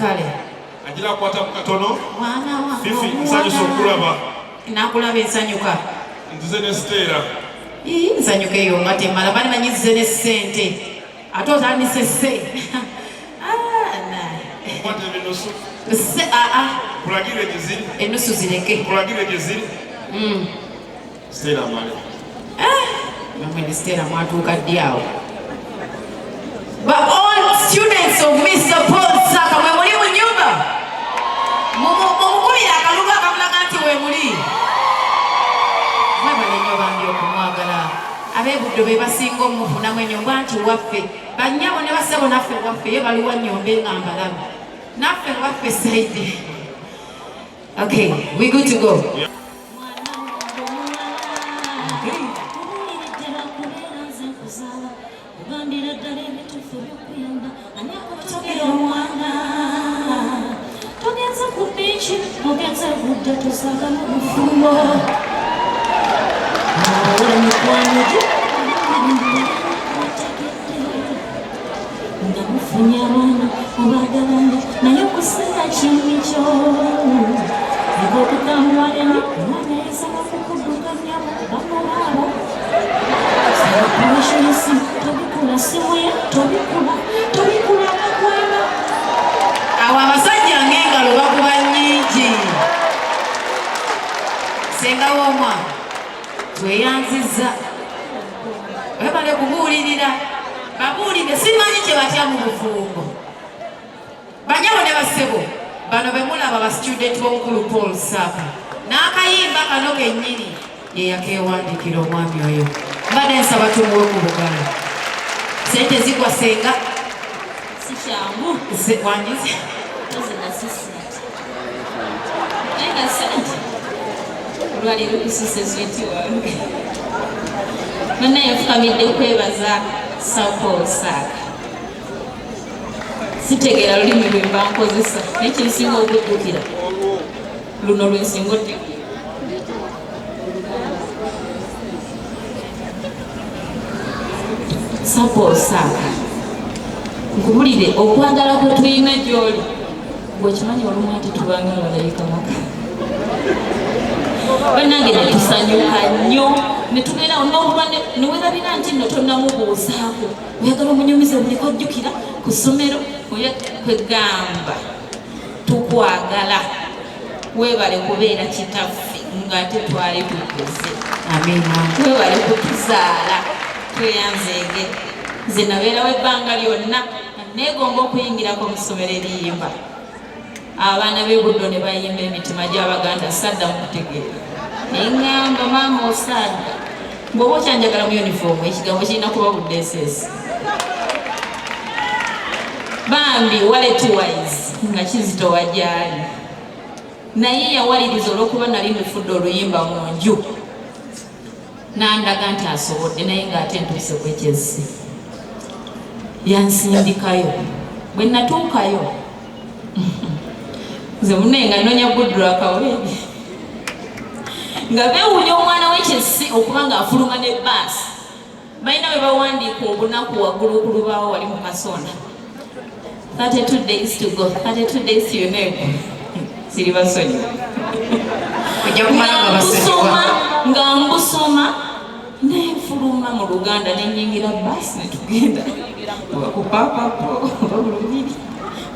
Kale. Agira akwata mu katono. Mwana wange Fifi, omuwala. nsanyusa okulaba. Nakulaba ensanyuka. Nzize ne Stella. Ii, nsanyuka eyo nga temala bali manyizize ne ssente ate otandise sse. Ah, naye. Okwata ebinusu. Sse aa. Kulagire gye ziri. Ennusu zireke. Kulagire gye ziri. Stella male. Namwe ne Stella mwatuuka ddi awo? But all students of Mr. Paul Saka, mwe muli mu nyumba, mumukubira akalulu akamulaga nti we muli. Mwebale nnyo bambi okumwagala. Ab'ebuddo be basinga omufunamu ennyomba nti waffe bannyabo ne bassebo, naffe waffe ye baliwa nnyombe nga mbalaba naffe waffe side. Okay, we good to go. Mwana wange omuwala, nkubuuliridde lwakubeera nze nkuzaala, kugambira ddala ebituufu byokuyamba. Ani akutogera omwana? Togenze ku biiki, ogenze budde, tosagala bufumbo. Abawala mikwano gyo bategedde nga mufunye abaana obagalanya, naye okusinga kimi kyo eka okutambuwala ennyo. Omwana ayinza n'okukuddukanyamu bamubaabo. Tobikula simu ye, tobikula, tobikula akakwena. Awo abasajja ng'engalo bakuba nnyingi. Senga w'omwana, tweyanzizza, webale kubuulirira. Babuulire, simanyi kye batya mu bufumbo. Banyabo ne bassebo, bano be mulaba ba student b'omukulu Paul Saka, n'akayimba kano kennyini ye yakeewandiikira omwami oyo. Mbadde nsaba tumuwe ku bugalo. Sente zigwa, senga. Si kyangu. Wangize. Tozina si sente, naye nga sente olwaleero kususe sweetie wange. Bannaye, nfukamidde kwebaza Sir Saaka. Sitegeera lulimi lwe mba nkozesa, naye kyensinga okujjukira luno lwensinga otegeera. Sir Saaka, nkubulire okwagala kwe tulina gy'oli. Gwekimanyi olumu ate tubanga abalayika maka. Bannange, netusanyuka nnyo netubeerawo nokuba newerabira nti nno tonnamubuuzaako. Oyagala omunyumize buli kojjukira ku ssomero. Kwegamba tukwagala, weebale kubeera kitaffe ng'ate twali tukuze. Amiina. Webale kutuzaala, tweyanzeege. Nze nabeerawo ebbanga lyonna neegomba okuyingirako mu ssomero eriyimba. Abaana b'ebuddo ne bayimba emitima gy'Abaganda, sadda mu kutegeera. Neŋŋamba, maama osaaga bw'oba okyanjagala mu yunifoomu, ekigambo kirina kuba budde eseesi. Bambi, wallet wise nga kizitowa gyali, naye yawaliriza olw'okuba nali nifudde oluyimba mu nju, nandaga nti asobodde, naye ng'ate ntuuse kwekyezi. Yansindikayo. Bwe natuukayo nze munaye nga nnoonya Budrakaweeri, nga beewuunya omwana w'ekyesi okuba ng'afuluma ne baasi. Balina bwe bawandiika obunaku waggulu ku lubaawo wali mu kasonda, 32 days to go, 32 days to UNEB. Siri basonyiwa. Ojja kumala nga basonyiwa. Mbusoma nga mbusoma, nenfuluma mu Luganda, nenyingira baasi, netugenda oba ku Papapo oba Bulubiri.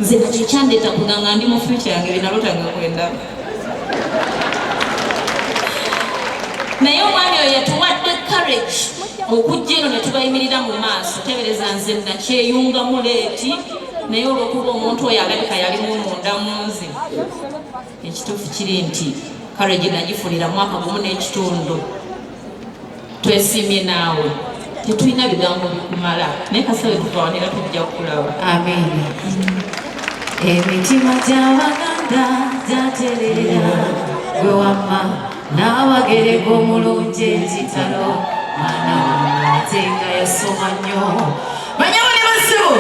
Nze nakyo kyandeeta kuganga ndi mu future yange byenalotanga kwendaba. Naye omwami oyo yatuwadde courage okujja eno ne tubayimirira mu maaso. Tebereza nze nakyeyungamu late, naye olwokuba omuntu oyo alabika yalimu munda mu nze. Ekituufu kiri nti courage nagifunira mwaka gumu n'ekitundu. Twesiimye naawe, tetulina bigambo bikumala, naye kasabe tuvawanira tujja kukulaba. Amiina. Emitima gy'Abaganda gyaterera gwe wamma n'abagereka omulungi ekitalo. Mwana wange ate nga yasoma nnyo. Banyabo ne bassebo.